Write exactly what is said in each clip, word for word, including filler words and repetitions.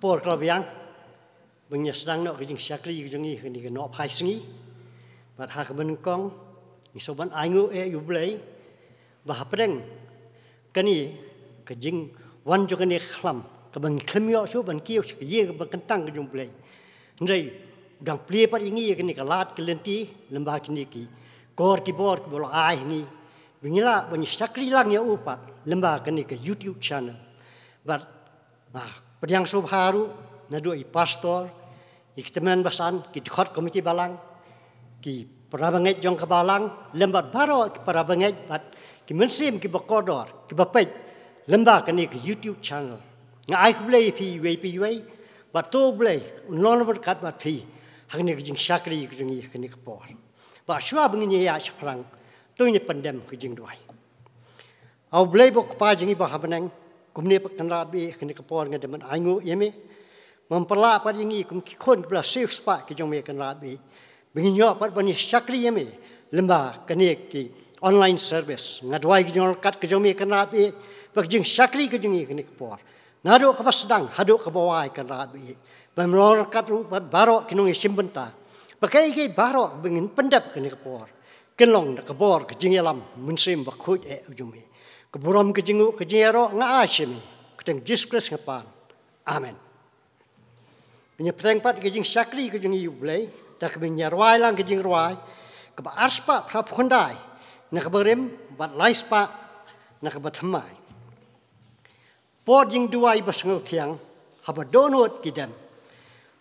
Por ka la biang ban ïa sdang noh ka jingshakri ka jong ngi ha kane ka nohphai sngi. Bad ha kaba nyngkong ngi sngewbha ban ainguh ïa U Blei ba hapdeng kane ka jingwan jong kane ka khlam kaba ngi khlem ïoh shuh ban kiew sha ka ïing kaba kyntang ka jong U Blei, hynrei u dang plie pat ïa ngi ïa kane ka lad ka lynti lyngba kine ki kor ki bor kiba u la ai ha ngi ba ngi lah ban ïa shakri lang ïa u pat lyngba kane ka YouTube channel. Bad nga pdiang sngewbha ruh naduh i pastor, i ki tymmen basan, ki dkhot komiti balang, ki para bangeit jong ka balang, lem bad baroh ki para bangeit bad ki mynsiem kiba kordor kiba peit lyngba kane ka YouTube channel. Nga ai khublei ïa phi iwei pa iwei bad to U Blei un long ryngkat bad phi ha kane ka jingshakri ka jong ngi ha kane ka por. Bad shuwa ba ngin ïa shaphrang, to ngin ïa pyndem ka jingduwai. A U Blei ba U Kpa jong ngi ba ha bneng, kumne pat Kynrad baieit, ha kane ka por nga dang ban ainguh ïa me. Mem pynlah pat ïa ngi kum ki khun kiba la siew spah ki jong me Kynrad baieit, ba ngin ïoh pat ban ïa shakri ïa me lyngba kane ki online service. Nga duwai ka jingryngkat ka jong me Kynrad baieit, ba ka jingshakri ka jong ngi ha kane ka por, naduh kaba sdang haduh kaba wai Kynrad baieit, ba mem long ryngkat ruh bad baroh ki nongïashim bynta, ba kaei kaei baroh ba ngin pyndep ha kane ka por kin long da ka bor ka jingïalam Mynsiem Bakhuid eh U jong me. Ka burom, ka jingnguh, ka jingïaroh nga ai sha me. Ha ka kyrteng Jisu Khrist nga pan. Amen. Ngin ïa bteng pat ka jingshakri ka jong ngi ïa U Blei da kaba ngin ïa rwai lang ka jingrwai kaba arspah phraphew khyndai na kaba rim bad laispah na kaba thymmai. Por jingduwai ba sngewthiang haba dohnud ki dem,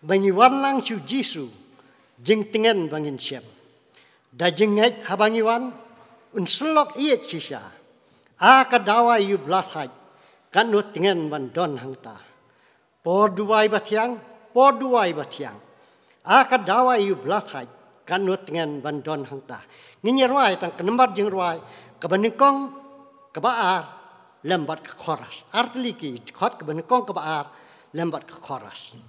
ba ngi wan lang sha U Jisu, jingtngen ba ngin shem. Da jingngeit haba ngi wan, un syllok ïeit shisha. A ka dawai ïa u Blai thait, katno tngen ban don hangta. Por duwai ba thiang, por duwai ba thiang. A ka dawai ïa u Blai thait, katno tngen ban don hangta. Ngin ïa rwai tang ka nambar jingrwai kaba nyngkong, kaba ar lem bad ka chorus. Ar tylli ki dkhot, kaba nyngkong, kaba ar lem bad ka chorus. Jingtngen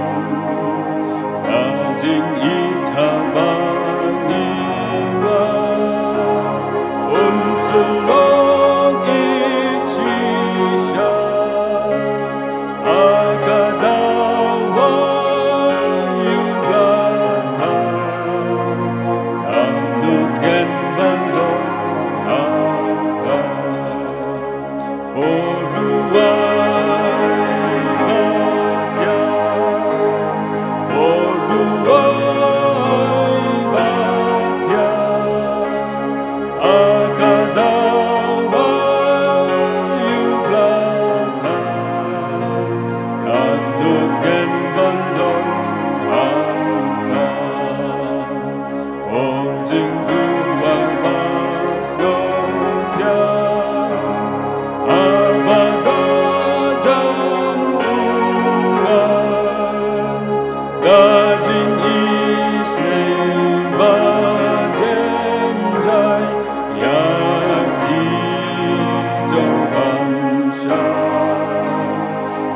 ba ngin shem, da jingïeit haba ngi wan, un syllok ïeit shisha. A ka dawai ïa u Blai thait, katno tngen ban don hangta. Por duwai ba thiang, por duwai ba thiang. A ka dawai ïa u Blai thait, katno tngen ban don hangta. Por jingduwai ba sngewthiang, haba da jan u wan, da jingisynei ba jem jai ïa ki jong ban shah.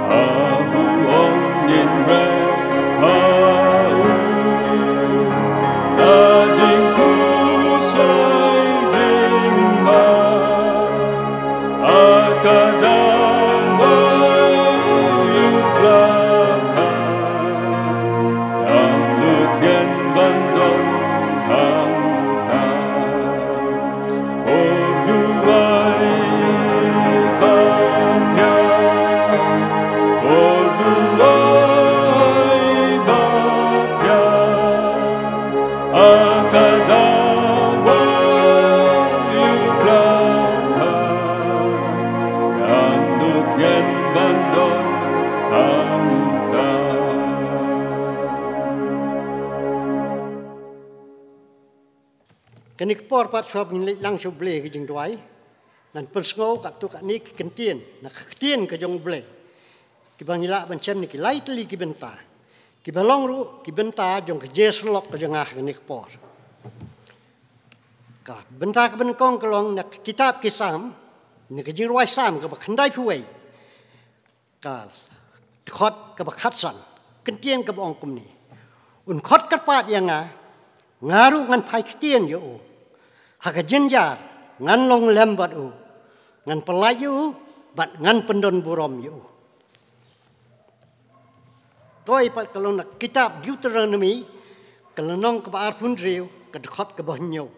Haba ong ngin rep ha u, da jingkhuslai jingman. A ka dawai ïa u Blai thait, katno tngen ban don hangta. Por duwai ba thiang, por duwai ba thiang. A ka dawai ïa u Blai thait, katno tngen ban don hangta. Kane ka por pat shuwa ba ngin leit lang sha U Blei ha ka jingduwai, Ngan pynsngew katto katne ki kyntien na ka ktien ka jong U Blei, kiba ngi lah ban shem na ki lai tylli ki bynta, kiba long ruh ki bynta jong ka jingïasyllok ka jong nga ha kane ka por. Ka bynta kaba nyngkong ka long na ka kitab ki Salm, na ka jingrwai Salm kaba khyndaiphew wei, ka dkhot kaba khatsan, kyntien kaba ong kumne: Un khot kyrpad ïa nga, nga ruh ngan phai ktien ïa u. Ha ka jynjar ngan long lem bad u, ngan pyllait ïa u bad ngan pyndon burom ïa u. Kawei pat ka long na kitab Deuteronomy, ka lynnong kaba arphew hynriew, ka dkhot kaba hynñiew.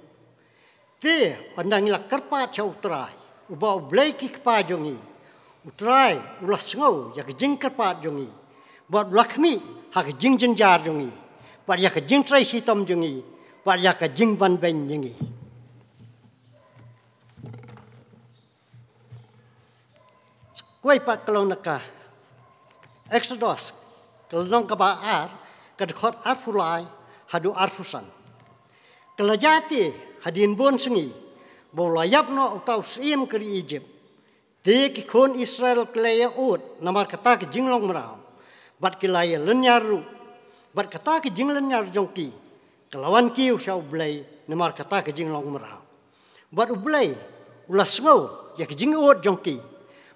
Te ynda ngi la kyrpad sha U Trai, uba U Blei ki kpa jong ngi, U Trai u la sngew ïa ka jingkyrpad jong ngi, bad u la khmih ha ka jingjynjar jong ngi, bad ïa ka jingtrei shitom jong ngi, bad ïa ka jingbanbeiñ jong ngi. Kawei pat ka long na ka Exodus, ka lynnong kaba ar, ka dkhot arphew lai haduh arphew san. Ka la jia te hadien bun sngi, ba u la ïap noh uta u syiem ka ri Ijipt, te ki khun Israel ki la ïa ud namar kata ka jinglong mraw, bad ki la ïa lynñiar ruh. Bad kata ka jinglynñiar jong ki ka la wan kiew sha U Blei namar kata ka jinglong mraw. Bad U Blei u la sngew ïa ka jingud jong ki,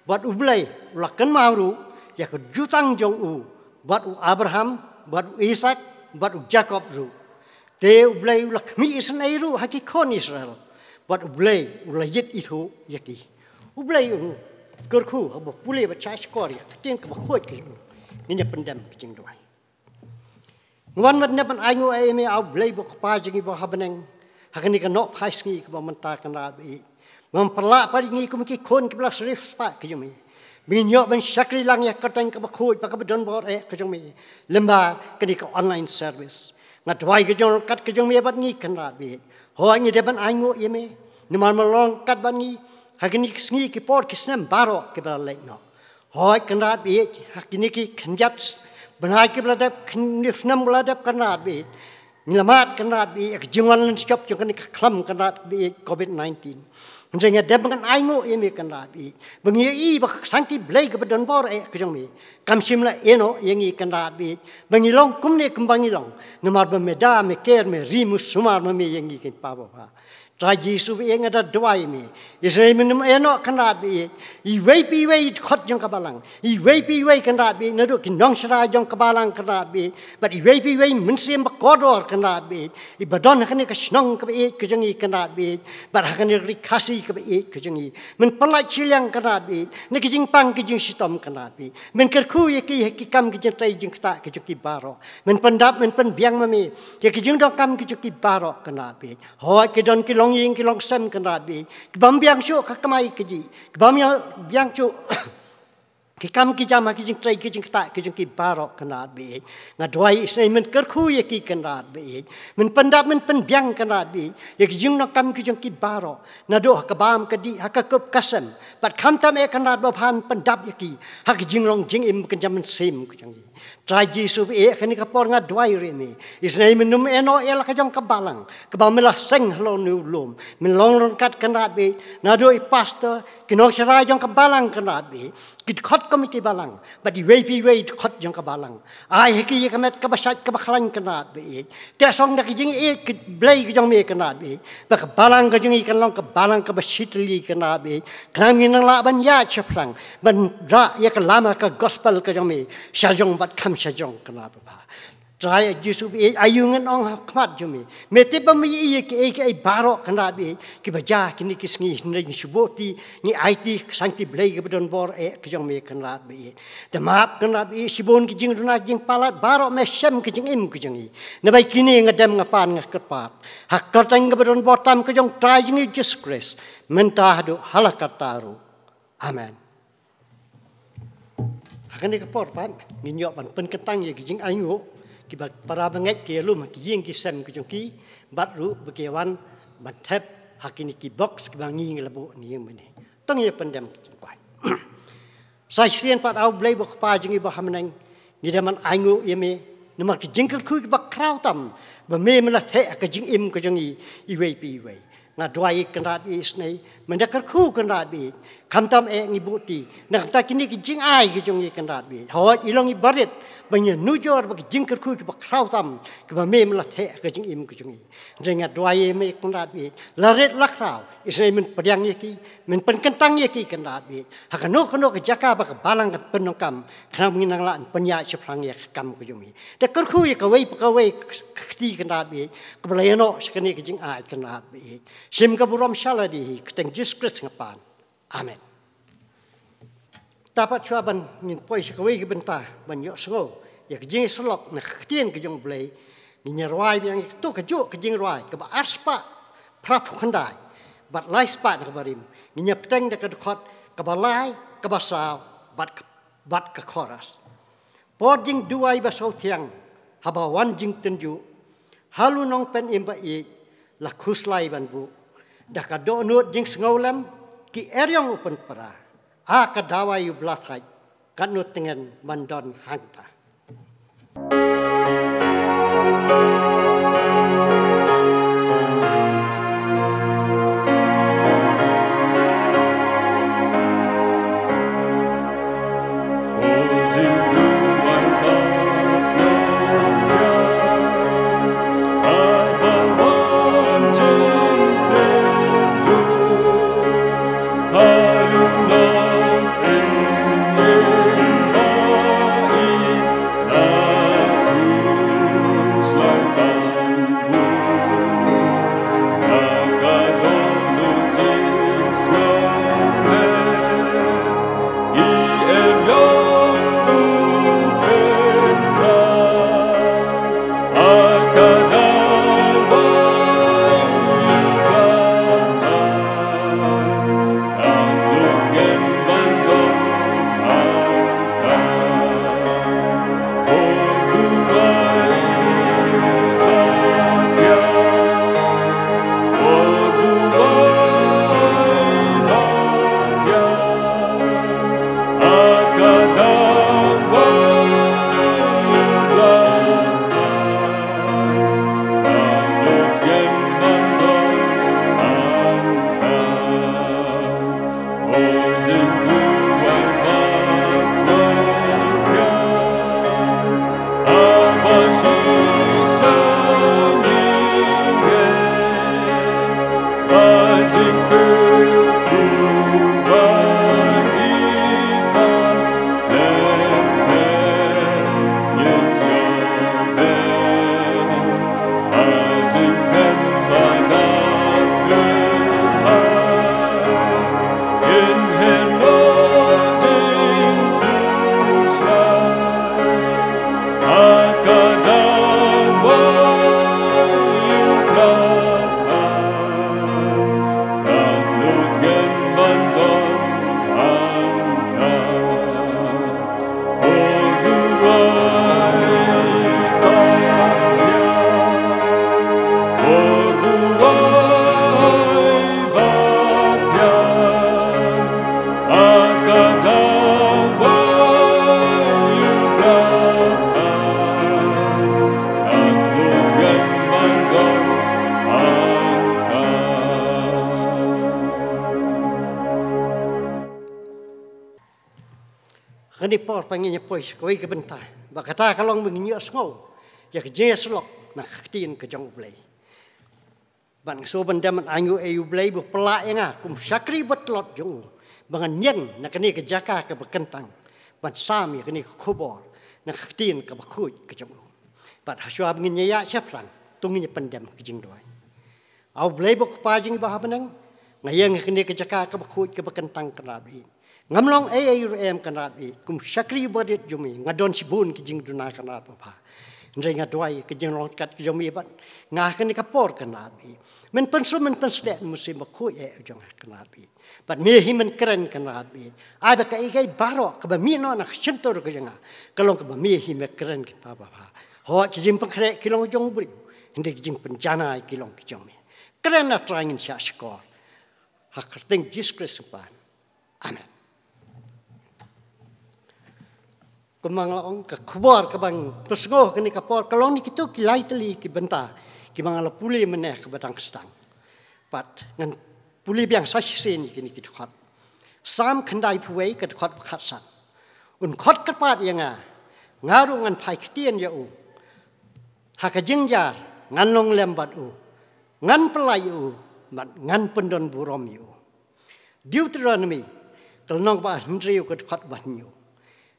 bad U Blei u la kynmaw ruh ïa ka jutang jong u bad u Abraham, bad u Isak, bad u Jakob ruh. Te U Blei u la khmih isynei ruh ha ki khun Israel, bad U Blei u la ïit ithuh ïa ki. U Blei un kyrkhu haba pule bad shah shkor ïa ka ktien kaba khuid ka jong u. Ngin ïa pyndem ka jingduwai. Nga wan bad nep ban ainguh ïa me, A Blei ba U Kpa jong ngi ba ha bneng, ha kane ka nohphai sngi kaba mynta, Kynrad ba ïeit. Ba me pynlah pat ïa ngi kum ki khun kiba la syriem spah ka jong me, ba ngin ïoh ban shakri lang ïa ka kyrteng kaba khuid bad kaba donbor eh ka jong me lyngba kane ka online service. Nga duwai ka jong ryngkat ka jong me bad ngi, Kynrad ba ïeit. Hooid, ngi dei ban ainguh ïa me namar me long ryngkat bad ngi ha kine ki sngi, ki por, ki snem baroh kiba la leit noh. Hooid, Kynrad ba ïeit, ha kine ki khyndiat bnai kiba la dep, khyndiat snem ba la dep, Kynrad ba ïeit, ngi la mad, Kynrad ba ïeit, ïa ka jingwan lynshop jong kane ka khlam, Kynrad ba ïeit, covid nineteen. Hynrei nga dei ban ainguh ïa me, Kynrad ba ïeit, ba ngi ïohi ba ka Shangti Blei kaba donbor eh ka jong me kam shym la ïehnoh ïa ngi, Kynrad ba ïeit, ba ngi long kumne kumba ngi long namar ba me da, me ker, me ri, me sumar ma me ïa ngi, Kpa babha. Trai Jisu ba ïeit, nga da duwai ïa me, isynei men ym ïehnoh, Kynrad ba ïeit, iwei pa iwei i dkhot jong ka balang, iwei pa iwei, Kynrad ba ïeit, naduh ki nongshakri jong ka balang, Kynrad ba ïeit, bad iwei pa iwei i mynsiem ba kordor, Kynrad ba ïeit, iba don ha kane ka shnong kaba ïeit ka jong ngi, Kynrad ba ïeit, bad ha kane ka ri Khasi kaba ïeit ka jong ngi. Men pynlait shiliang, Kynrad ba ïeit, na ki jingpang ki jingshitom, Kynrad ba ïeit. Men kyrkhu ïa ki ha ki kam ki jingtrei jingktah ki jong ki baroh. Men pyndap, men pynbiang ma me ïa ki jingdonkam ki jong ki baroh, Kynrad ba ïeit. Hooid, ki don ki longïing ki longsem, Kynrad ba ïeit, ki bym biang shuh ka kamai kajih, ki bym biang shuh ki kam ki jam ha ki jingtrei ki jingktah ki jong ki baroh, Kynrad ba ïeit. Nga duwai isynei men kyrkhu ïa ki, Kynrad ba ïeit. Men pyndap, men pynbiang, Kynrad ba ïeit, ïa ki jingdonkam ki jong ki baroh, naduh ha ka bam ka dih, ha ka kup ka sem, bad khamtam eh, Kynrad babha, men pyndap ïa ki ha ka jinglong jingim kynja mynsiem ka jong ki. Trai Jisu ba ïeit, kane ka por nga duwai ruh ïa me, isynei men ym ïehnoh ïa la ka jong ka balang kaba me la seng halor une u lum. Men long ryngkat, Kynrad ba ïeit, naduh i pastor, ki nongshakri jong ka balang, Kynrad ba ïeit, ki dkhot komiti balang, bad iwei pa iwei i dkhot jong ka balang. Ai ha ki ïa ka met kaba shait kaba khlaiñ, Kynrad ba ïeit. Teh shong da ka jingïeit ka Blei ka jong me, Kynrad ba ïeit, ba ka balang ka jong ngi kan long ka balang kaba shitylli, Kynrad ba ïeit. Khnang ngin nang lah ban ïaid shaphrang ban rah ïa ka lama ka gospel ka jong me shajrong bad kham shajrong, Kynrad babha. Trai Jisu ba ïeit, aïu ngin ong ha khmat jong me? Me tip ba me ïohi ïa kiei kiei baroh, Kynrad ba ïeit, kiba jia ha kine ki sngi, hynrei ngi shu buh kti, ngi aiti ha ka Shangti Blei kaba donbor eh ka jong me, Kynrad ba ïeit. Da map, Kynrad ba ïeit, shibun ki jingduna jingpalat baroh me shem ka jingim ka jong ngi. Naba ïa kine nga dem, nga pan, nga kyrpad ha ka kyrteng kaba donbor tam ka jong Trai jong ngi Jisu Khrist, mynta haduh hala karta ruh. Amen. Ha kane ka por pat ngin ïoh ban pynkyntang ïa ki jingainguh kiba para bangeit ki ïalum ha ki ïing ki sem ka jong ki, bad ruh ba ki ïa wan ban thep ha kine ki box kiba ngi ngi la buh ne ïa mynne. To ngin ïa pyndem ka jingduwai. Sa shisien pat, A Blei ba U Kpa jong ngi ba ha bneng, ngi dei ban ainguh ïa me namar ki jingkyrkhu kiba khraw tam ba me, me la theh ha ka jingim ka jong ngi iwei pa iwei. Nga duwai Kynrad baieit isynei, mynta kyrkhu Kynrad baieit, khamtam eh ngi buh ti, na ka bynta kine ki jingai ki jong ngi Kynrad baieit. Hooid, i long i barit, ba ngin nujor bad ki jingkyrkhu kiba khraw tam, kiba me me la theh ha ka jingim ka jong ngi. Hynrei nga duwai ïa me Kynrad baieit, la rit la khraw, isynei men pdiang ïa ki, men pynkyntang ïa ki Kynrad baieit. Ha kano kano ka jaka ba ka balang kan pyndonkam, khnang ba ngin nang lah ban pynïaid shaphrang ïa ka kam ka jong me. Te kyrkhu ïa kawei pa kawei ka kti Kynrad baieit, kaba la ïanoh sha kane ka jingai Kynrad baieit. Shim ka burom sha lade hi, ha ka kyrteng Jisu Khrist nga pan. Amen. Te pat shuwa ban ngin poi sha kawei ka bynta ban ïohsngew ïa ka jingïasyllok na ka ktien ka jong U Blei, ngin ïa rwai biang ïa kato kajuh ka jingrwai kaba arspah phraphew khyndai bad laispah na kaba rim. Ngin ïa bteng da ka dkhot kaba lai, kaba saw bad ka, bad ka chorus. Por jingduwai ba sawthiang, haba wan jingtynjuh, ha la u Nongpynim ba ïeit, la khuslai ban buh. Da ka dohnud jingsngewlem, ki eriong u pynpra. A ka dawai u Blei thait, katno tngen ban don hangta. Kane por pat ngin ïa poi sha kawei ka bynta ba kata ka long ba ngin ïohsngew ïa ka jingïasyllok na ka ktien ka jong U Blei. Bad nga sngewbha ban dem ban ainguh ïa U Blei ba u pynlah ïa nga kum u shakri ba tlot jong u ba ngan ïeng na kane ka jaka kaba kyntang ban sam ïa kane ka khubor na ka ktien kaba khuid ka jong u. Bad hashwa ba ngin ïa ïaid shaphrang, to ngin ïa pyndem ka jingduwai. A U Blei ba U Kpa jong ngi ba ha bneng, nga ïeng ha kane ka jaka kaba khuid kaba kyntang Kynrad baieit. Ngam long ei ei ruh em Kynrad baieit, kum u shakri ba rit jong me, nga don shibun ki jingduna Kynrad babha. Hynrei nga duwai ka jinglong ryngkat ka jong me bad nga ha kane ka por Kynrad baieit. Men pynsum men pynshlur u Mynsiem Bakhuid eh u jong nga Kynrad baieit. Bad me hi men kren Kynrad baieit. Ai ba kaei kaei baroh kaba mih noh na ka shyntur ka jong nga, ka long kaba me hi me kren Kynrad babha. Hooid, ki jingpynkhreh ki long jong u briew, hynrei ki jingpynjanai ki long ki jong me. Kren, A Trai, ngin shah shkor. Ha ka kyrteng Jisu Khrist nga pan. Amen. Kumba nga la ong, ka khubor kaba nga pynsngew ha kane ka por ka long na kito ki lai tylli ki bynta kiba nga la pule mynne ha kaba dang sdang. Pat ngan pule biang sa shisien ïa kine ki dkhot. Salm khyndaiphew wei ka dkhot ba khatsan. Un khot kyrpad ïa nga, nga ruh ngan phai ktien ïa u. Ha ka jingjynjar ngan long lem bad u, ngan pyllait ïa u, bad ngan pyndon burom ïa u. Deuteronomy ka lynnong ba hynriew ka dkhot ba hynñiew.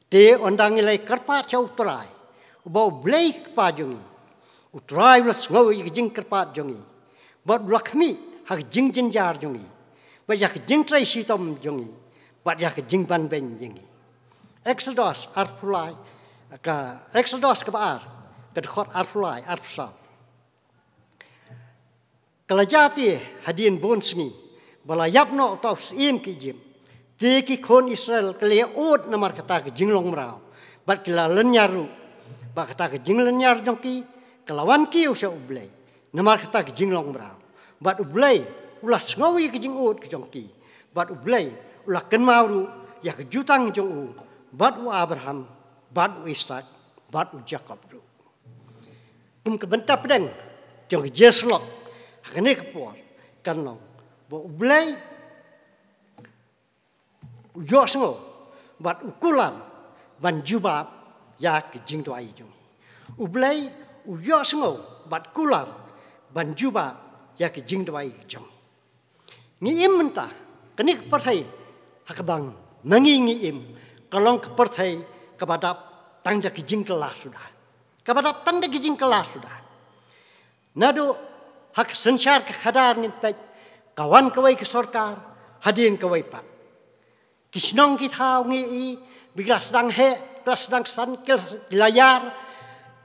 Te ynda ngi la kyrpad sha U Trai, uba U Blei Kpa jong ngi, U Trai u la sngew ïa ka jingkyrpad jong ngi, bad u la khmih ha ka jingjynjar jong ngi, bad ïa ka jingtrei shitom jong ngi, bad ïa ka jingbanbeiñ jong ngi. Exodus arphew lai, ka Exodus kaba ar, ka dkhot arphew lai, arphew saw. Ka la jia te hadien bun sngi ba la ïap noh uta u syiem ka Ijipt, te ki khun Israel ki la ïa ud namar kata ka jinglong mraw, bad ki la lynñiar ruh. Bad kata ka jinglynñiar jong ki ka la wan kiew sha U Blei namar kata ka jinglong mraw, bad U Blei u la sngew ïa ka jingud ka jong ki, bad U Blei u la kynmaw ruh ïa ka jutang jong u bad u Abraham, bad u Isak, bad u Jakob ruh. Kum ka bynta pdeng jong ka jingïasyllok ha kane ka por, kan long ba U Blei u ïohsngew bad u kular ban jubab ïa ka jingduwai jong ngi. U Blei u ïohsngew bad kular ban jubab ïa ka jingduwai jong ngi. Ngi im mynta, kane ka pyrthei ha kaba ma ngi ngi im ka long ka pyrthei kaba dap tang da ka jingkylla suda. Kaba dap tang da ka jingkylla suda. Naduh ha ka synshar ka khadar ngin peit, ka wan kawei ka sorkar, hadien kawei pat. Ki shnong ki thaw ngi i, ba ki la sdang heh, ki la sdang san, ki la, ki la ïar,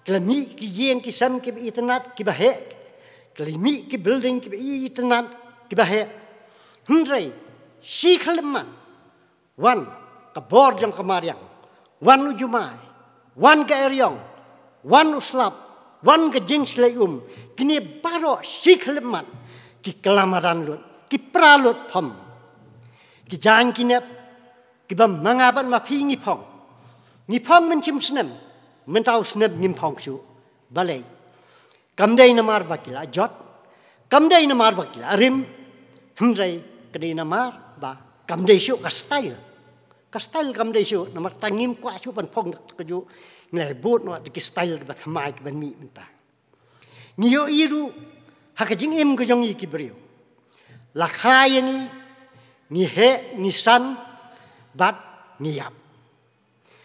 ki la mih ki ïing ki sem kiba itynnat kiba heh, ki la mih ki building kiba itynnat kiba heh. Hynrei shi khyllipmat, wan ka bor jong ka mariang, wan u jumai, wan ka eriong, wan u slap, wan ka jingshlei um, kine baroh shi khyllipmat ki kylla madan lut, ki pra lut phom. Ki jaiñ ki nep kiba ma nga bad ma phi ngi phong. Ngi phong mynshem snem, mynta u snem ngim phong shuh. Balei? Kam dei namar ba ki la jot, kam dei namar ba ki la rim, hynrei ka dei namar ba kam dei shuh ka style. Ka style kam dei shuh, namar tang ngim kwah shuh ban phong da kajuh, ngi la bud noh da ki style kiba thymmai kiban mih mynta. Ngi ïohi ruh ha ka jingim ka jong ngi ki briew. La kha ïa ngi, ngi heh, ngi san, bad ngi ïap.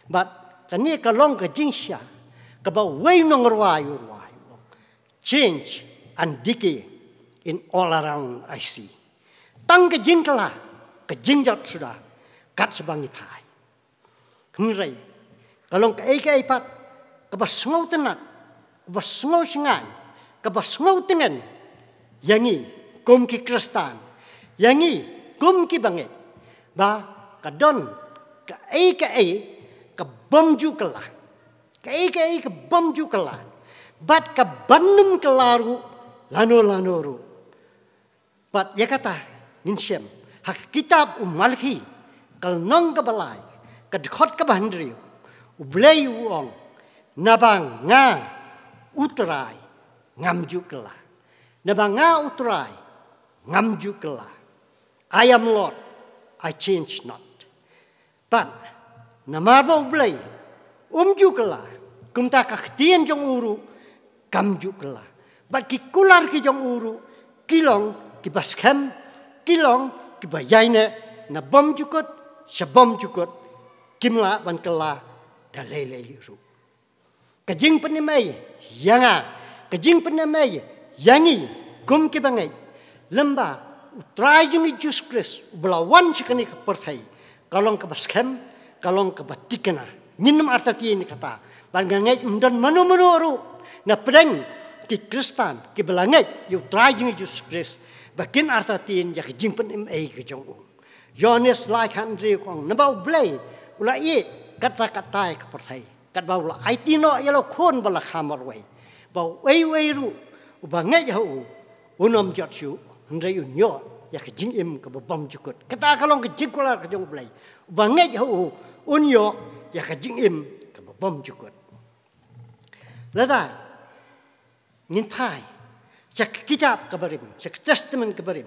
Bad kane ka long ka jingshisha kaba uwei u nongrwai u rwai u ong, "Change and decay in all around I see." Tang ka jingkylla, ka jingjot suda kat shaba ngi phai. Hynrei ka long kaei kaei pat kaba sngewtynnat, kaba sngewshngaiñ, kaba sngewtngen ïa ngi kum ki Khristan, ïa ngi kum ki bangeit, ba ka don kaei kaei ka bym ju kylla, kaei kaei ka bym ju kylla, bad ka ban nym kylla ruh lano lano ruh. Bad ïa kata ngin shem ha ka kitab u Malakhi, ka lynnong kaba lai, ka dkhot kaba hynriew, U Blei u ong, "Naba nga U Trai ngam ju kylla. Naba nga U Trai ngam ju kylla. I am Lord, I change not." Bad namar ba U Blei um ju kylla, kumta ka ktien jong u ruh kam ju kylla. Bad ki kular ki jong u ruh ki long kiba skhem, ki long kiba ïaineh na bymjukut sha bymjukut, kim lah ban kylla da lei lei ruh. Ka jingpynim ei ïa nga, ka jingpynim ei ïa ngi kum ki bangeit, lymba U Trai jong ngi Jisu Khrist uba la wan sha kane ka pyrthei, ka long kaba skhem, ka long kaba thikna. Ngin ym artatien ïa kata. Bad nga ngeit ym don mano mano ruh na pdeng ki Khristan kiba la ngeit ïa U Trai jong ngi Jisu Khrist ba kin artatien ïa ka jingpynim ei ka jong u. Ïoannis lai khathynriew ka ong, naba U Blei u la ïeh katta katta ïa ka pyrthei, katba u la aiti noh ïa la u Khun ba la kha marwei, ba uei uei ruh uba ngeit ha u un ym jot shuh, hynrei un ïoh ïa ka jingim kaba bymjukut. Kata ka long ka jingkular ka jong U Blei. Uba ngeit ha u un ïoh ïa ka jingim kaba bymjukut. Lada ngin phai sha ka kitab ka barim, sha ka Testament ka barim.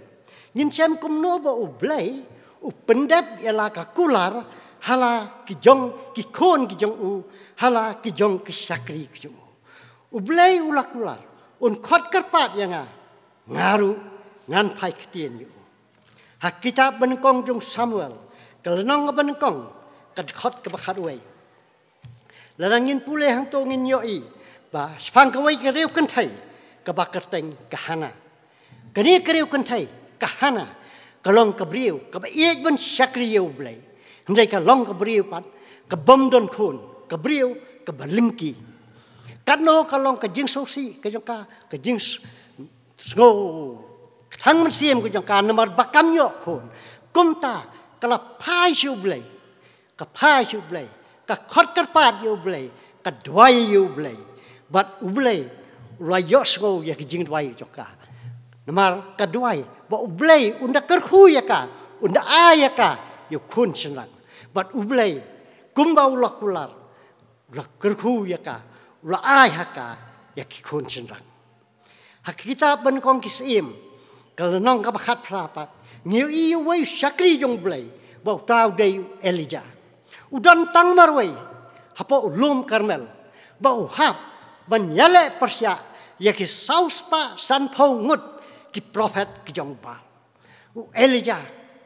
Ngin shem kumno ba U Blei u pyndep ïa la ka kular ha la ki jong ki khun ki jong u, ha la ki jong ki shakri ki jong u. U Blei u la kular, un khot kyrpad ïa nga, nga ruh ngan phai ktien ïa u. Ha kitab banyngkong jong Samuel, ka lynnong banyngkong, ka dkhot kaba khatwei. Lada ngin pule hangto ngin ïohi ba shaphang kawei ka riew kynthei kaba kyrteng ka Hana. Kane ka riew kynthei ka Hana ka long ka briew kaba ïeit ban shakri ïa U Blei. Hynrei ka long ka briew pat ka bym don khun, ka briew kaba lyngkhi. Katno ka long ka jingsngewsih ka jong ka, ka jings- sngew kthang mynsiem ka jong ka namar ba kam ïoh khun. Kumta ka la phai sha U Blei, ka phai sha U Blei, ka khot kyrpad ïa U Blei, ka duwai ïa U Blei. Bad U Blei u la ïohsngew ïa ka jingduwai jong ka. Namar ka duwai ba U Blei un da kyrkhu ïa ka, un da ai ïa ka ïa u khun shynrang. Bad U Blei kumba u la kular, u la kyrkhu ïa ka, u la ai ha ka ïa ki khun shynrang. Ha ka kitab banyngkong Ki Syiem, ka lynnong kaba khatphra pat, ngi ïohi ïa uwei u shakri jong U Blei, ba uta u dei u Elijah. U don tang marwei hapoh u lum Karmel, ba u hap ban ïaleh pyrshah ïa ki saw spah sanphew ngut ki prophet ki jong u Baal. U Elijah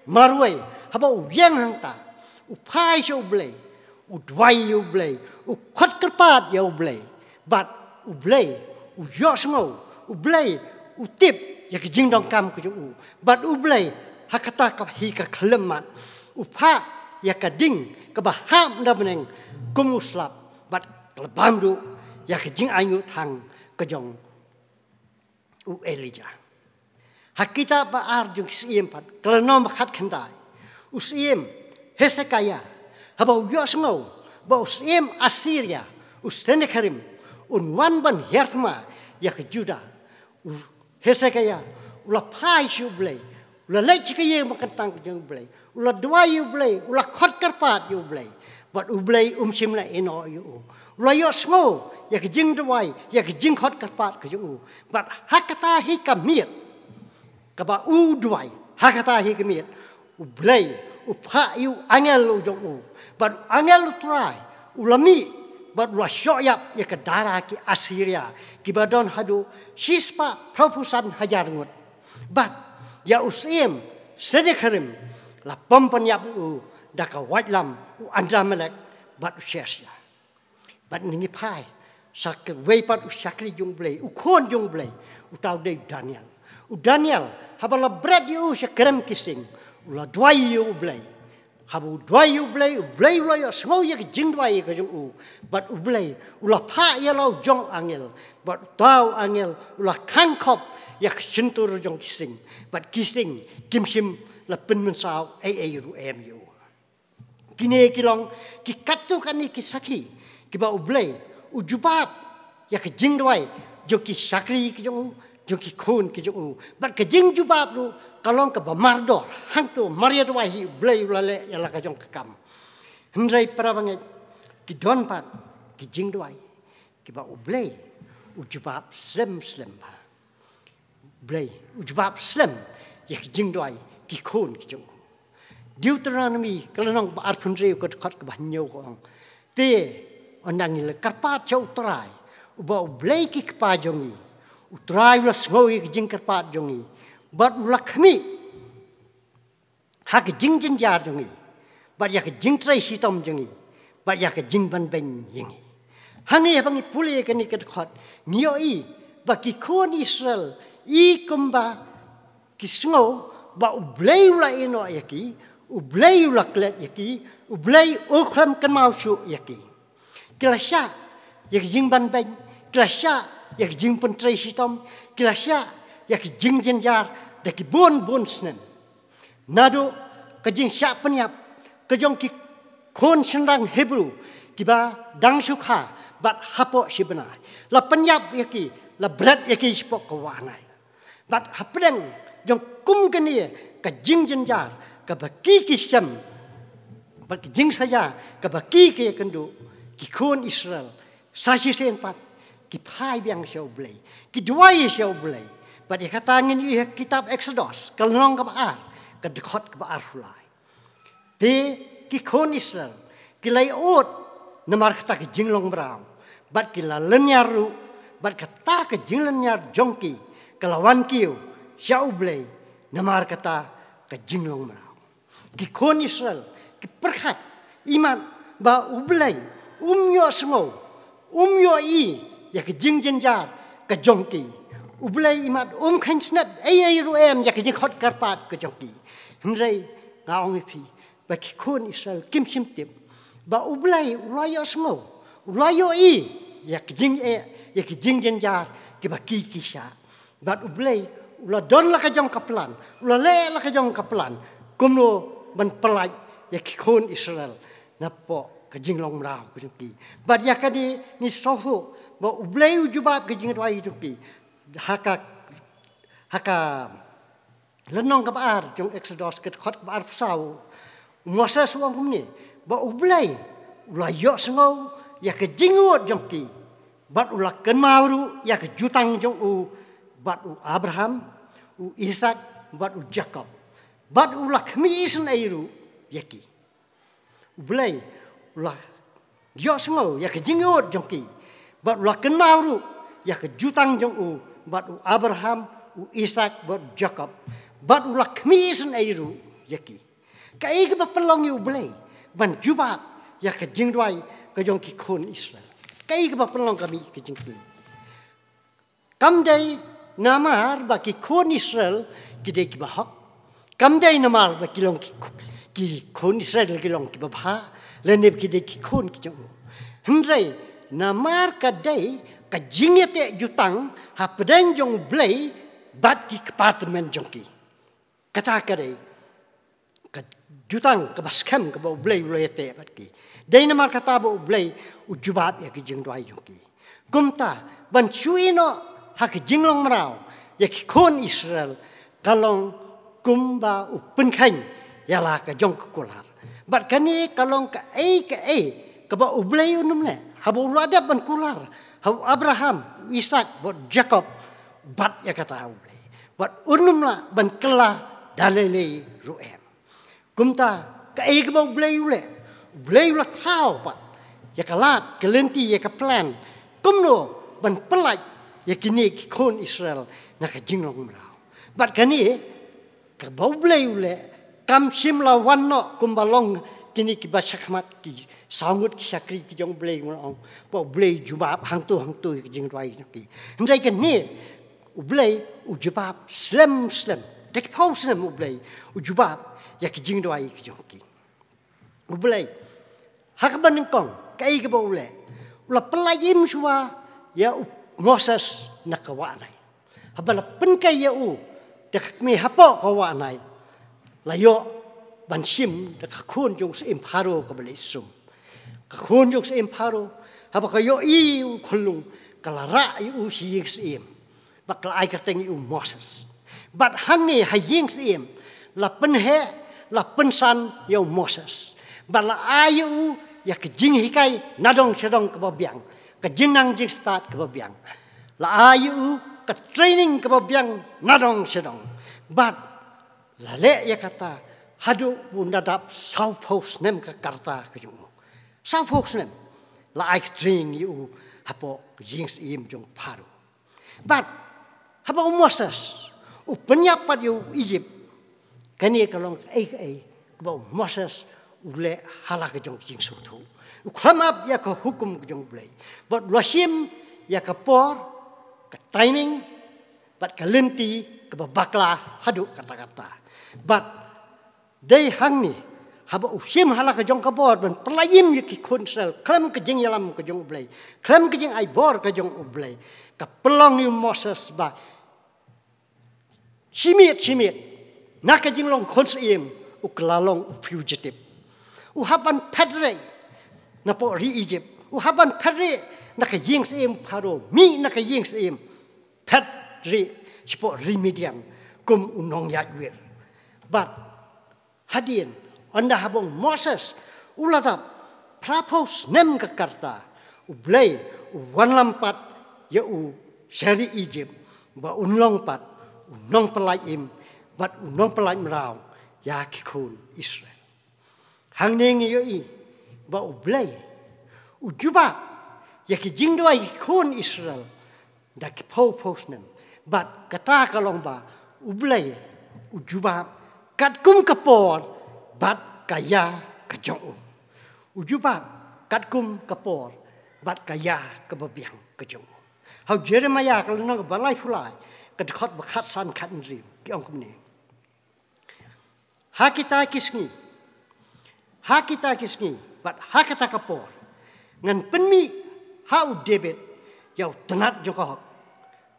marwei haba u ïeng hangta, u phai sha U Blei, u duwai ïa U Blei, u khot kyrpad ïa U Blei. Bad U Blei u ïohsngew, U Blei u tip ïa ka jingdonkam ka jong u. Bad U Blei ha kata ka hi ka khyllem mat, u phah ïa ka ding kaba hap na bneng kum u slap, bad ka la bam duh ïa ka jingainguh thang ka jong u Elijah. Ha kitab ba ar jong Ki Syiem pat, ka lynnong ba khatkhyndai, u syiem Hezekiah haba u ïohsngew ba u syiem Assyria u Sennacherib un wan ban hiar thma ïa ka Judah, u Hezekiah u la phai sha U Blei, u la leit sha ka ïing ba kyntang ka jong U Blei, u la duwai ïa U Blei, u la khot kyrpad ïa U Blei. Bad U Blei um shym la ïehnoh ïa u. U la ïohsngew ïa ka jingduwai, ïa ka jingkhot kyrpad ka jong u. Bad ha kata hi ka miet kaba u duwai, ha kata hi ka miet, U Blei u phah ïa u angel u jong u. Bad u angel U Trai u la mih bad u la shoh ïap ïa ka dara ki Assyria kiba don haduh shispah phraphew san hajar ngut. Bad ïa u syiem Sennacherib la pom pynïap ïa u da ka waitlam u Adramelech bad u Sharezer. Bad ngi phai sha kawei pat u shakri jong U Blei, u khun jong U Blei, uta u dei u Daniel. U Daniel haba la bret ïa u sha krem ki sing, u la duwai ïa U Blei. Haba u duwai ïa U Blei, U Blei u la ïohsngew ïa ka jingduwai ka jong u. Bad U Blei u la phah ïa la u jong u angel, bad uta u angel u la khang khop ïa ka shyntur jong ki sing. Bad ki sing kim shym la pynmynsaw ei ei ruh em ïa u. Kine ki long ki katto katne ki sakhi kiba U Blei u jubab ïa ka jingduwai jong ki shakri ki jong u, jong ki khun ki jong u. Bad ka jingjubab ruh ka long kaba mardor. Hangto mar ïa duwai hi U Blei u la leh ïa la ka jong ka kam. Hynrei para bangeit, ki don pat ki jingduwai kiba U Blei u jubab slem slem bha. Blei u jubab slem ïa ki jingduwai ki khun ki jong u. Deuteronomi ka lynnong ba arphew hynriew ka dkhot kaba hynñiew ka ong, te ynda ngi la kyrpad sha U Trai uba U Blei ki kpa jong ngi, U Trai u la sngew ïa ki jingkyrpad jong ngi bad u la khmih ha ka jingjynjar jong ngi bad ïa ka jingtrei shitom jong ngi bad ïa ka jingbanbeiñ ïa ngi. Hangne haba ngi pule ïa kane ka dkhot ngi ïohi ba ki khun Israel i kumba ki sngew ba U Blei u la ïehnoh ïa ki, U Blei u la klet ïa ki, U Blei u khlem kynmaw shuh ïa ki. Ki la shah ïa ka jingbanbeiñ, ki la shah ïa ka jingpyntrei shitom, ki la shah ïa ka jingjynjar da ki bun bun snem. Naduh ka jingshah pynïap ka jong ki khun shynrang Hebru kiba dang shu kha bad hapoh shi bnai, la pynïap ïa ki, la bret ïa ki shapoh ka wah Nail. Bad hapdeng jong kum kane ka jingjynjar kaba ki ki shem bad ka jingsaja kaba ki ki ïakynduh, ki khun Israel sa shisien pat ki phai biang sha U Blei, ki duwai sha U Blei. Bad ïa kata ngin ïohi ha kitab Exodus, ka lynnong kaba ar, ka dkhot kaba arphew lai. Te ki khun Israel ki la ïoh namar kata ka jinglong mraw, bad ki la lynñiar ruh, bad kata ka jinglynñiar jong ki ka la wan kiew sha U Blei namar kata ka jinglong mraw. Ki khun Israel ki pyrkhat imat ba U Blei um ïohsngew, um ïohi ïa ka jingjynjar ka jong ki. U Blei imat um kheiñ snep ei ei ruh em ïa ka jingkhot kyrpad ka jong ki. Hynrei nga ong ïa phi ba ki khun Israel kim shym tip ba U Blei u la ïohsngew, u la ïohi ïa ka jingeh, ïa ka jingjynjar kiba ki ki shah. Bad U Blei u la don la ka jong ka plan, u la leh la ka jong ka plan kumno ban pyllait ïa ki khun Israel napoh ka jinglong mraw ka jong ki. Bad ïa kane ngi sngewthuh ba U Blei u jubab ka jingduwai jong ki ha ka, ha ka lynnong kaba ar jong Exodus, ka dkhot kaba arphew saw. U Moses u ong kumne ba U Blei u la ïohsngew ïa ka jingud jong ki, bad u la kynmaw ruh ïa ka jutang jong u bad u Abraham, u Isak bad u Jakob, bad u la khmih isynei ruh ïa ki. U Blei u la ïohsngew ïa ka jingud jong ki, bad u la kynmaw ruh ïa ka jutang jong u bad u Abraham, u Isak bad u Jakob, bad u la khmih isynei ruh ïa ki. Kaei kaba pynlong ïa U Blei ban jubab ïa ka jingduwai ka jong ki khun Israel? Kaei kaba pynlong ka mih ka jingkylli? Kam dei namar ba ki khun Israel ki dei kiba hok. Kam dei namar ba ki long ki, ki khun Israel ki long kiba bha, lane ba ki dei ki khun ki jong U. Hynrei namar ka dei ka jingïateh jutang hapdeng jong U Blei bad ki kpa tymmen jong ki. Kata ka dei ka jutang kaba skhem kaba U Blei u la ïateh bad ki. Dei namar kata ba U Blei u jubab ïa ki jingduwai jong ki. Kumta ban shu ïehnoh ha ka jinglong mraw ïa ki khun Israel ka long kumba u pynkheiñ ïa la ka jong ka kular. Bad kane ka long kaei kaei kaba U Blei un ym leh haba u la dep ban kular ha u Abraham, u Isak bad u Jakob, bad ïa kata U Blei. Bad un ym lah ban kylla da lei lei ruh em. Kumta kaei kaba U Blei u leh, U Blei u la thaw pat ïa ka lad ka lynti, ïa ka plan kumno ban pyllait ïa kine ki khun Israel na ka jinglong mraw. Bad kane kaba U Blei u leh kam shym la wan noh kumba long kine kiba shakhmat ki saw ngut ki shakri ki jong U Blei, ngan ong ba U Blei u jubab hangto hangto ïa ka jingduwai jong ki. Hynrei kane U Blei u jubab slem slem. Da ki phew snem U Blei u jubab ïa ki jingduwai ki jong ki. U Blei ha kaba nyngkong kaei kaba u leh, u la pyllait im shuwa ïa u Moses na ka wah Nail. Haba la pynkei ïa u da ka kmie hapoh ka wah Nail, la ïoh ban shim da ka khun jong u syiem Pharaoh kaba leh sum. Ka khun jong u syiem Pharaoh haba ka ïohi ïa u khyllung, ka la rah ïa u sha ïing syiem bad ka la ai kyrteng ïa u Moses. Bad hangne ha ïing syiem la pynheh, la pynsan ïa u Moses bad la ai ïa u ïa ka jinghikai nadong shadong kaba biang, ka jingnang jingstad kaba biang. La ai ïa u ka training kaba biang nadong shadong. Bad la leh ïa kata haduh ba un da dap saw phew snem ka karta ka jong u. Saw phew snem la ai ka training ïa u hapoh ka ïing syiem jong u Pharaoh. Bad haba u Moses u pynïap pat ïa u Egypt, kane ka long kaei kaei kaba u Moses u leh ha la ka jong ka jingsngewthuh. U khlem ap ïa ka hukum ka jong U Blei. Bad u la shim ïa ka por, ka timing bad ka lynti kaba bakla haduh katta katta. Bad dei hangne haba u shim ha la ka jong ka bor ban pyllait im ïa ki khun Israel khlem ka jingïalam ka jong U Blei, khlem ka jingai bor ka jong U Blei, ka pynlong ïa u Moses ba shi miet shi miet na ka jinglong khun syiem u ka la long u fugitive. U hap ban phet rieh napoh ri Egypt, u hap ban phet rieh na ka ïing syiem Pharaoh, mih na ka ïing syiem, phet rieh shapoh ri Midian kum u nongïaid wir. Bad hadien ynda haba u Moses u la dap phra phew snem ka karta, U Blei u wanlam pat ïa u sha ri Egypt ba un long pat u nongpynlait im bad u nongpynlait mraw ïa ki khun Israel. Hangne ngi ïohi ba U Blei u jubab ïa ki jingduwai ki khun Israel da ki phew phew snem. Bad kata ka long ba U Blei u jubab katkum ka por bad ka ïa ka jong u. U jubab katkum ka por bad ka ïa ka babiang ka jong u. Ha u Jeremiah ka lynnong ba laiphew lai, ka dkhot ba khatsan khathynriew, ki ong kumne: Ha kita ki sngi, ha kita ki sngi bad ha kata ka por, ngan pynmih ha u David ïa u tnat jong ka hok,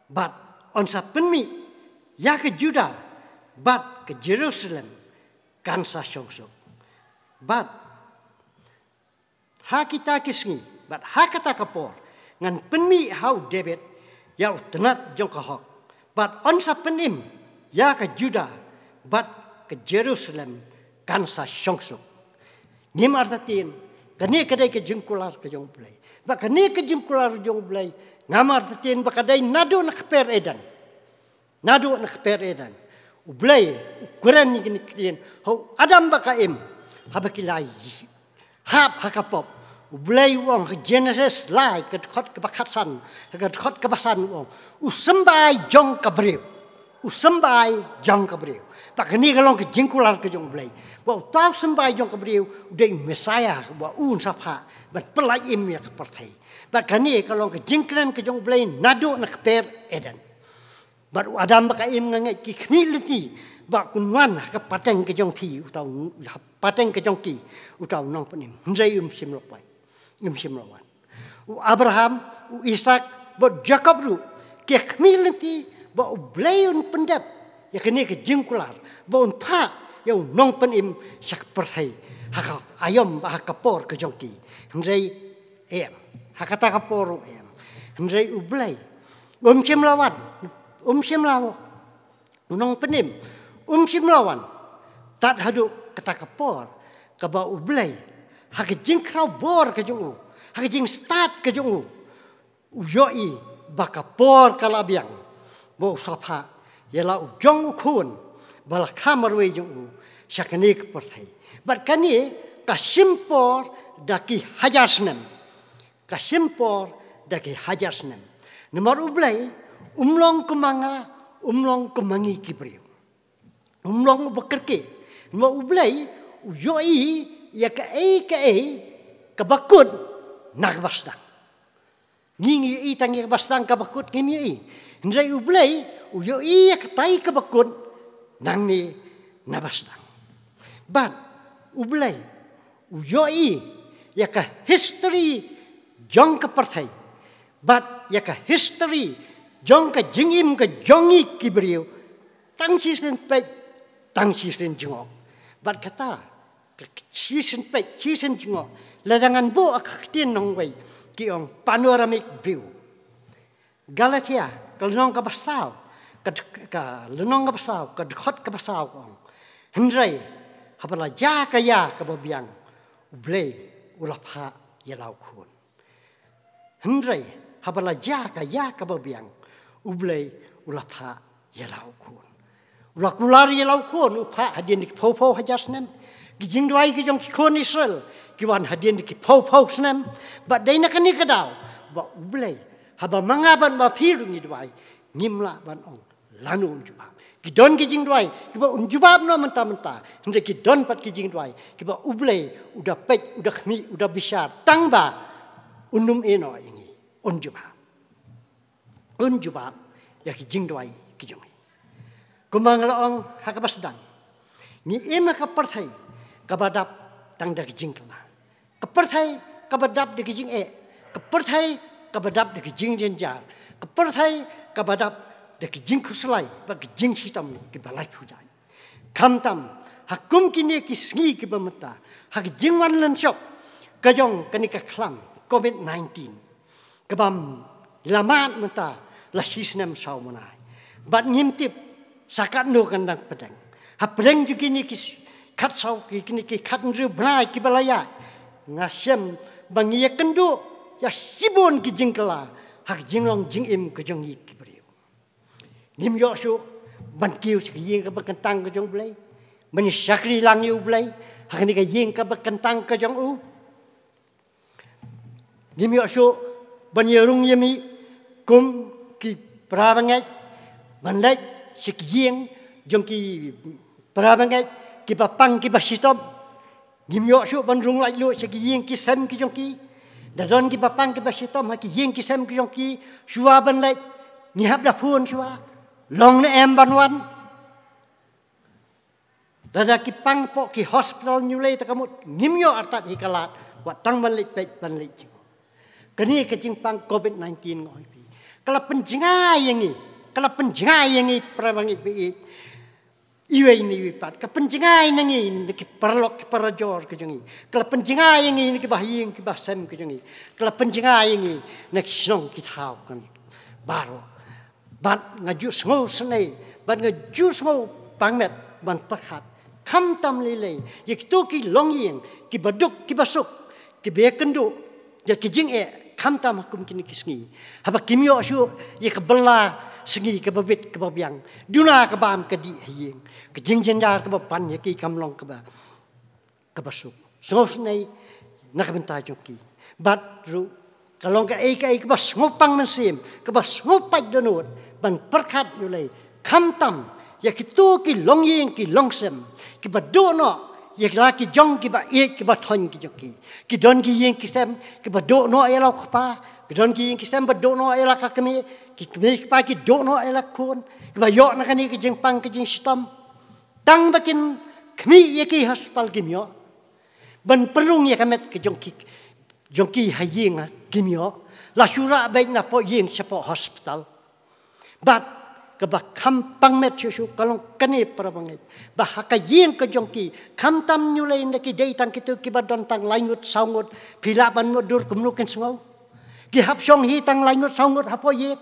bad yn sa pynmih ïa ka Juda bad ka Jerusalem kan sa shong suk. Bad ha kita ki sngi bad ha kata ka por, ngan pynmih ha u David ïa u tnat jong ka hok, bad yn sa pynim ïa ka Juda bad ka Jerusalem kan sa shong suk. Ngim artatien, kane ka dei ka jingkular ka jong U Blei. Bad kane ka jingkular jong U Blei, ngam artatien ba ka dei naduh na kper Eden. Naduh na kper Eden, U Blei u kren ïa kine ki ktien ha u Adam bad ka Im, haba ki la hap ha ka pop. U Blei u ong ha Genesis lai, ka dkhot kaba khatsan, ka dkhot kaba san, u ong: U symbai jong ka briew, u symbai jong ka briew. Bad kane ka long ka jingkular ka jong U Blei ba uta u symbai jong ka briew u dei u Messiah, ba un sa phah ban pynlait im ïa ka pyrthei. Bad kane ka long ka jingkren ka jong U Blei naduh na kper Eden. Bad u Adam bad ka Im, nga ngeit, ki khmih lynti ba un wan ha ka pateng ka jong phi, uta u, ha pateng ka jong ki, uta u nongpynim. Hynrei um shym la poi, um shym la wan. U Abraham, u Isak bad Jakob ruh ki khmih lynti ba U Blei un pyndep ïa kane ka jingkular ba un phah ïa u nongpynim sha ka pyrthei ha ka aïom bad ha ka por ka jong ki. Hynrei em, ha kata ka por ruh em. Hynrei U Blei um shym la wan, um shym la wan. U nongpynim um shym la wan tad haduh kata ka por kaba U Blei, ha ka jingkhraw bor ka jong u, ha ka jingstad ka jong u, u ïohi ba ka por ka la biang ba u sa phah ïa la u jong u Khun ba la kha marwei jong u sha kane ka pyrthei. Bad kane ka shim por da ki hajar snem. Ka shim por da ki hajar snem. Namar U Blei um long kum ma nga, um long kum ma ngi ki briew. Um long uba kyrkieh. Namar U Blei u ïohi ïa kaei kaei kaba kut na kaba sdang. Ngi ngi ïohi tang ïa kaba sdang, kaba kut ngim ïohi. Hynrei U Blei u ïohi ïa katai kaba kut nangne na ba sdang. Bad U Blei u ïohi ïa ka history jong ka pyrthei bad ïa ka history jong ka jingim ka jong ngi ki briew, tang shisien peit, tang shisien jngoh. Bad kata, ka shisien peit, shisien jngoh, lada ngan buh ha ka ktien nongwei, ki ong panoramic view. Galatia ka lynnong kaba saw, ka, ka lynnong kaba saw, ka dkhot kaba saw ka ong: Hynrei haba la jia ka ïa kaba biang, U Blei u la phah ïa la u Khun. Hynrei haba la jia ka ïa kaba biang, U Blei u la phah ïa la u Khun. U la kular ïa la u Khun, u phah hadien ki phew phew hajar snem. Ki jingduwai ki jong ki khun Israel ki wan hadien ki phew phew snem. Bad dei na kane ka daw ba U Blei, haba ma nga bad ma phi ruh ngi duwai, ngim lah ban ong lano un jubab. Ki don ki jingduwai kiba un jubab noh mynta mynta. Hynrei ki don pat ki jingduwai kiba U Blei u da peit, u da khmih, u da bishar tang ba un ym ïehnoh ïa ngi, un jubab. Un jubab ïa ki jingduwai ki jong ngi. Kumba nga la ong ha kaba sdang, ngi im ha ka pyrthei kaba dap tang da ki jingkylla. Ka pyrthei kaba dap da ki jingeh, ka pyrthei kaba dap da ki jingjynjar, ka pyrthei kaba dap da ki jingkhuslai bad ki jingshitom kiba laiphew jait. Khamtam ha kum kine ki sngi kiba mynta, ha ki jingwan lynshop ka jong kane ka khlam covid nineteen, kaba la mad mynta la shisnem saw bnai. Bad ngim tip sa katno kan dang pdeng. Hapdeng jong kine ki khatsaw, ki, kine ki khathynriew bnai kiba la ïaid, nga shem ba ngi ïakynduh ïa shibun ki jingkylla ha ka jinglong jingim ka jong ngi ki briew. Ngim ïoh shuh ban kiew sha ka ïing kaba kyntang ka jong U Blei, ban ïa shakri lang ïa U Blei ha kane ka ïing kaba kyntang ka jong u. Ngim ïoh shuh ban ïa rung ïa mih kum ki para bangeit ban leit sha ki ïing jong ki para bangeit kiba pang kiba shitom. Ngim ïoh shuh ban rung laitluid sha ki ïing ki sem ki jong ki. Da don kiba pang kiba shitom ha ki ïing ki sem ki jong ki, shuwa ban leit ngi hap da phone shuwa, long ne em ban wan. Lada ki pang hapoh ki hospital New Delhi te ka mut ngim ïoh artat hi ka lad, wat tang ban leit peit ban leit jngoh. Kane ka jingpang covid nineteen nga ong ïa phi, ka la pynjngai ïa ngi, ka la pynjngai ïa ngi para bangeit ba ïeit. Iwei na iwei pat ka pynjngai na ngi, na ki paralok ki parajor ki jong ngi, ka la pynjngai ïa ngi na ki bahaïing ki bahasem ki jong ngi, ka la pynjngai ïa ngi na ki shnong ki thaw kan baroh. Bad nga ju sngewsynei bad nga ju sngewpang met ban pyrkhat khamtam lei lei ïa kito ki longïing kiba duk kiba suk, kiba ïakynduh ïa ki jingeh khamtam ha kum kine ki sngi, haba kim ïoh shuh ïa ka bylla sngi kaba bit kaba biang. Duna ka bam ka dih ha ïing, ka jingjynjar kaba pan ïa ki kam long kaba kaba suk. Sngewsynei na ka bynta jong ki. Bad ruh ka long kaei kaei kaba sngewpang mynsiem, kaba sngewpait dohnud ban pyrkhat ïa U Blei khamtam ïa kito ki longïing ki longsem kiba duh noh ïa la ki jong kiba ïeit kiba thoiñ ki jong ki. Ki don ki ïing ki sem kiba duh noh ïa la u kpa, ki don ki ïing ki sem ba duh noh ïa la ka kmie, ki kmie kpa ki duh noh ïa la khun, kiba ïoh na kane ka jingpang ka jingshitom. Tang ba kin khmih ïa ki hospital kim ïoh. Ban pynrung ïa ka met ka jong ki, jong ki ha ïing ha kim ïoh. La shu rah beit na poh ïing shapoh hospital. Bad kaba khamtam met shuh shuh ka long kane para bangeit, ba ha ka ïing ka jong ki khamtam New Delhi nda ki dei tang kito kiba don tang lai ngut saw ngut, phi lah ban mutdur kumno kin sngew. Ki hap shong hi tang lai ngut saw ngut hapoh ïing.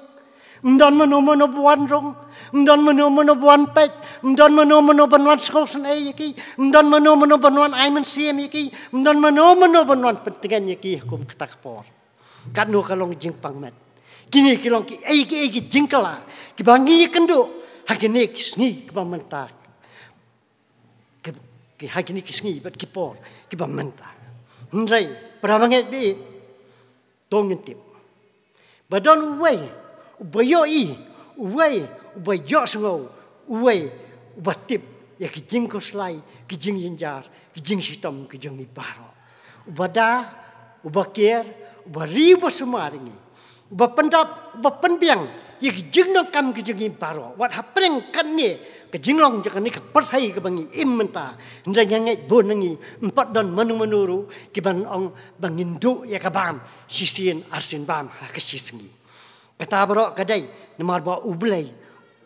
Ym don mano mano ba wan rung, ym don mano mano ba wan peit, ym don mano mano ban wan sngewsynei ïa ki, ym don mano mano ban wan ai mynsiem ïa ki, ym don mano mano ban wan pyntngen ïa ki ha kum kata ka por. Katno ka long jingpang met. Kine ki long kiei kiei ki jingkylla kiba ngi ïakynduh ha kine ki sngi kiba mynta, ki, ki ha kine ki sngi bad ki por kiba mynta. Hynrei para bangeit ba ïeit, to ngin tip ba don uwei uba ïohi, uwei uba ïohsngew, uwei uba tip ïa ki jingkhuslai, ki jingjynjar, ki jingshitom ki jong ngi baroh. Uba da, uba ker, uba ri, uba sumar ïa ngi, uba pyndap, uba pynbiang ïa ki jingdonkam ki jong ngi baroh. Wat hapdeng kane ka jinglong jong kane ka pyrthei kaba ngi im mynta, hynrei nga ngeit bun na ngi ym pat don mano mano ruh kiban ong ba ngin duh ïa ka bam shisien arsien bam ha ka shi sngi. Kata baroh ka dei namar ba U Blei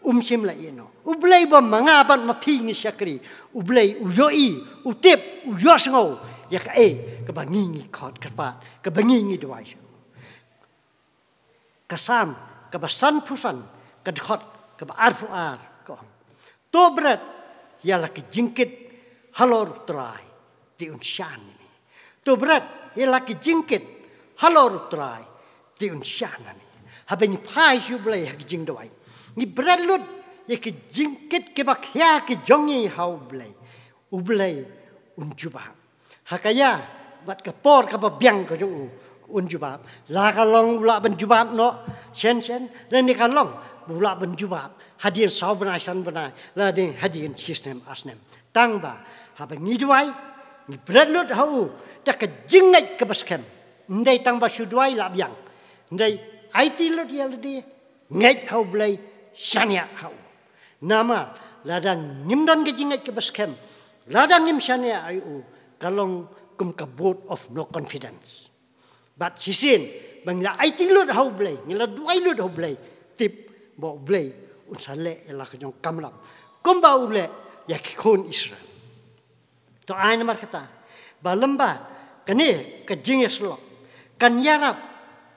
um shym la ïehnoh. U Blei ba ma nga bad ma phi ngi shakri, U Blei u ïohi, u tip, u ïohsngew ïa kaei kaba ngi ngi khot kyrpad, kaba ngi ngi duwai sha u. Ka Salm kaba sanphew san, ka dkhot kaba arphew ar ka ong, to bret ïa la ki jingkit halor U Trai, te un shah ïa me. To bret ïa la ki jingkit halor U Trai, te un shah ïa me. Haba ngi phai sha U Blei ha ki jingduwai, ngi bret lut ïa ki jingkit kiba khia ki jong ngi ha U Blei, U Blei un jubab. Ha ka ïa bad ka por kaba biang ka jong u, un jubab. La ka long u lah ban jubab noh shen shen, lane ka long u lah ban jubab hadien saw bnai san bnai, lane hadien shi snem ar snem. Tang ba haba ngi duwai, ngi bret lut ha u da ka jingngeit kaba skhem. Ym dei tang ba shu duwai la biang. Ym dei aiti lut ïa lade, ngeit ha U Blei, shaniah ha u. Namar lada ngim don ka jingngeit kaba skhem, lada ngim shaniah ha u, ka long kum ka vote of no confidence. Bad shisien ba ngi la aiti lut ha U Blei, ngi la duwai lut ha U Blei, tip ba U Blei un sa leh ïa la ka jong u kamram, kumba u leh ïa ki khun Israel. To ai namar kata ba lem ba kane ka jingïasyllok kan ïarap,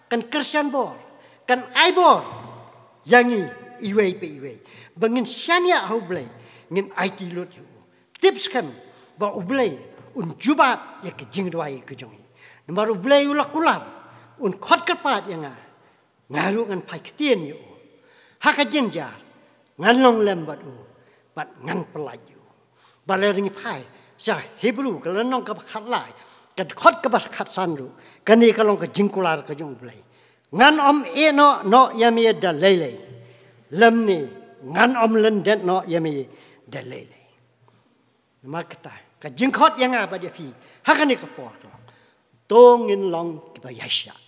kan kyrshan bor, kan ai bor ïa ngi iwei pa iwei ba ngin shaniah ha U Blei, ngin aiti lut ïa u. Tip skhem ba U Blei un jubab ïa ka jingduwai ka jong ngi. Namar U Blei u la kular, un khot kyrpad ïa nga, nga ruh ngan phai ktien ïa u. Ha ka jynjar Ngan long lem bad u, bad ngan pyllait ïa u. Balei ngi phai sha Hebru ka lynnong kaba khatlai, ka dkhot kaba khatsan ruh, kane ka long ka jingkular ka jong U Blei. Ngan ym ïehnoh noh ïa me da lei lei, lymne ngan ym lyndet noh ïa me da lei lei. Namar kata, ka jingkhot ïa nga bad ïa phi ha kane ka por ka long, to ngin long kiba ïaishah.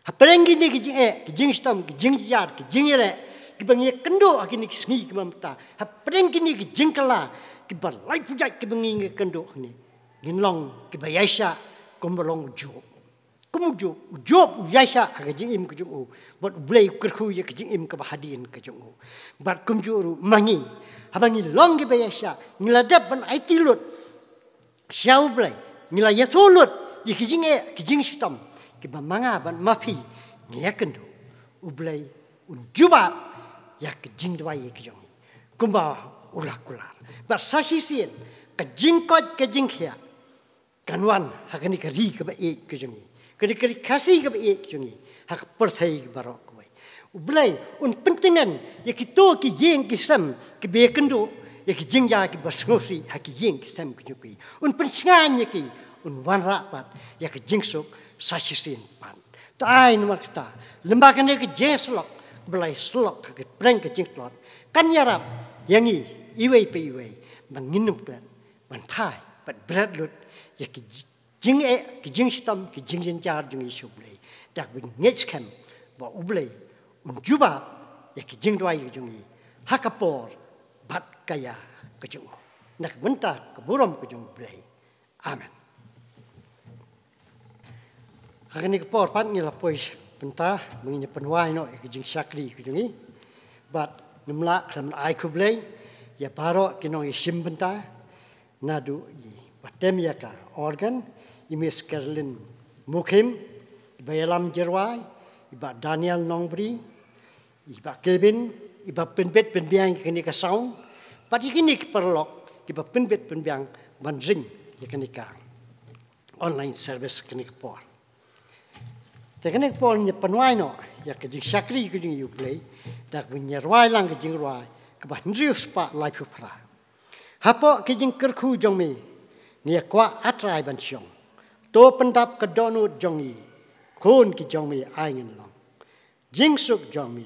Hapdeng kine ki jingeh, ki jingshitom, ki jingjynjar, ki jingïaleh kiba ngi ïakynduh ha kine ki sngi kiba mynta, hapdeng kine ki jingkylla kiba laiphew jait kiba ngi ïakynduh ha kine, ngin long kiba ïaishah kumba long u Job. Kum u Job, u Job u ïaishah ha ka jingim ka jong u, bad U Blei u kyrkhu ïa ka jingim kaba hadien ka jong u. Bad kumjuh ruh ma ngi, haba ngi long kiba ïaishah, ngi la dep ban aiti lut sha U Blei, ngi la ïathuh lut ïa ki jingeh, ki jingshitom kiba ma nga bad ma phi ngi ïakynduh, U Blei un jubab ïa ka jingduwai ka jong ngi kumba u la kular. Bad sa shisien ka jingkoit ka jingkhiah kan wan ha kane ka ri kaba ïeit ka jong ngi, kane ka ri Khasi kaba ïeit ka jong ngi, ha ka pyrthei baroh kawei. U Blei un pyntngen ïa kito ki ïing ki sem kiba ïakynduh ïa ki jingjia kiba sngewsih ha ki ïing ki sem ka jong ki. Un pynshngaiñ ïa ki, un wanrah pat ïa ka jingsuk sa shisien pat. To ai namar kata, lymne kane ka jingsyllok kaba la ïasyllok ha ka pdeng ka jingtlot kan ïarap ïa ngi iwei pa iwei ba ngin ym klet ban phai bad bret lut ïa ki ji-, jingeh, ki jingshitom, ki jingjynjar jong ngi sha U Blei, da kaba ngeit skhem ba U Blei un jubab ïa ki jingduwai ka jong ngi ha ka por bad ka ïa ka jong u. Na ka bynta ka burom ka jong U Blei. Amen. Ha kane ka por pat ngi la poi bynta ba ngin ïa pynwai noh ïa ka jingshakri ka jong ngi. Bad ngim lah khlem ai khublei ïa baroh ki nongïashim bynta, naduh i ba tem ïa ka organ, i Miss Carolyn Mukhim, i ba ïalam jingrwai, i Bah Daniel Nongbri, i Bah Kevin, i ba pynbit pynbiang ïa kane ka sound, bad ïa kine ki paralok kiba pynbit pynbiang ban ring ïa kane ka online service kane ka por. Te kane ka por ngin ïa pynwai noh ïa ka jingshakri ka jong ngi ïa U Blei da kaba ngin ïa rwai lang ka jingrwai kaba hynriew spah laiphew phra. Hapoh ka jingkyrkhu jong me ngi ïa kwah, A Trai, ban shong. To pyndap ka dohnud jong ngi, khun ki jong me ai ngin long. Jingsuk jong me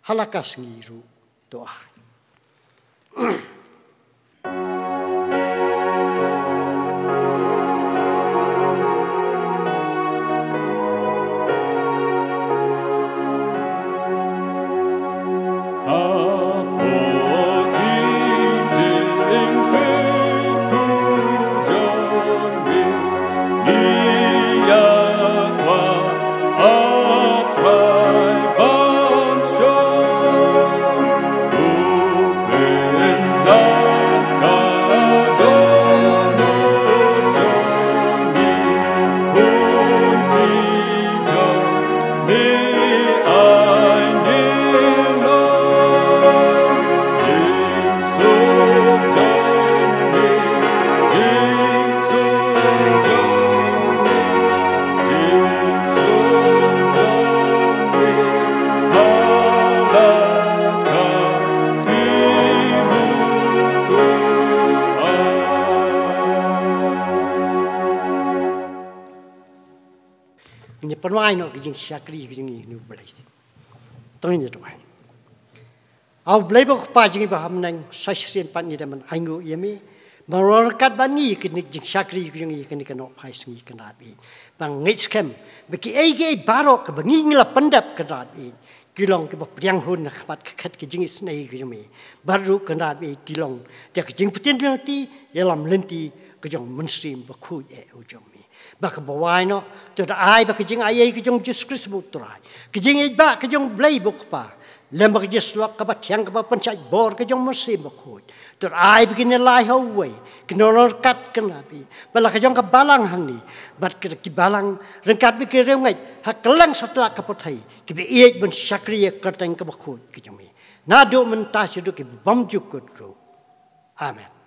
ha la ka sngi ruh to ai. Ngin ïa pynwai noh ka jingshakri ka jong ngi ha U Blei. To ngin ïa duwai. A U Blei ba U Kpa jong ngi ba ha bneng, sa shisien pat ngi dang ban ainguh ïa me ban long ryngkat bad ngi ha kane ka jingshakri ka jong ngi ha kane ka nohphai sngi Kynrad Ïeit. Ba ngeit skhem ba kiei kiei baroh kaba ngi, ngi la pyndep Kynrad Ïeit, ki long kiba pdiang hun ha khmat ka khet ka jingisynei ka jong me. Bad ruh Kynrad Ïeit, ki long da ka jingpyntip lynti, ïalam lynti ka jong U Mynsiem Bakhuid eh u jong me. Ba kaba wai noh, to da ai ba ka jingaiei ka jong U Jisu Khrist ba U Trai, ka jingïeit ba ka jong U Blei ba U Kpa, lem bad ka jingïasyllok kaba thiang kaba pynshait bor ka jong U Mynsiem Bakhuid, to da ai ba kin ïalai ha uwei, kin ïalor ryngkat Kynrad Ïeit, ba la ka jong ka balang hangne bad ki balang ryngkat bad ki riewngeit ha kylleng satlak ka pyrthei kiba ïeit ban shakri ïa ka kyrteng kaba khuid ka jong me, naduh mynta shaduh ki bymjukut ruh. Amen.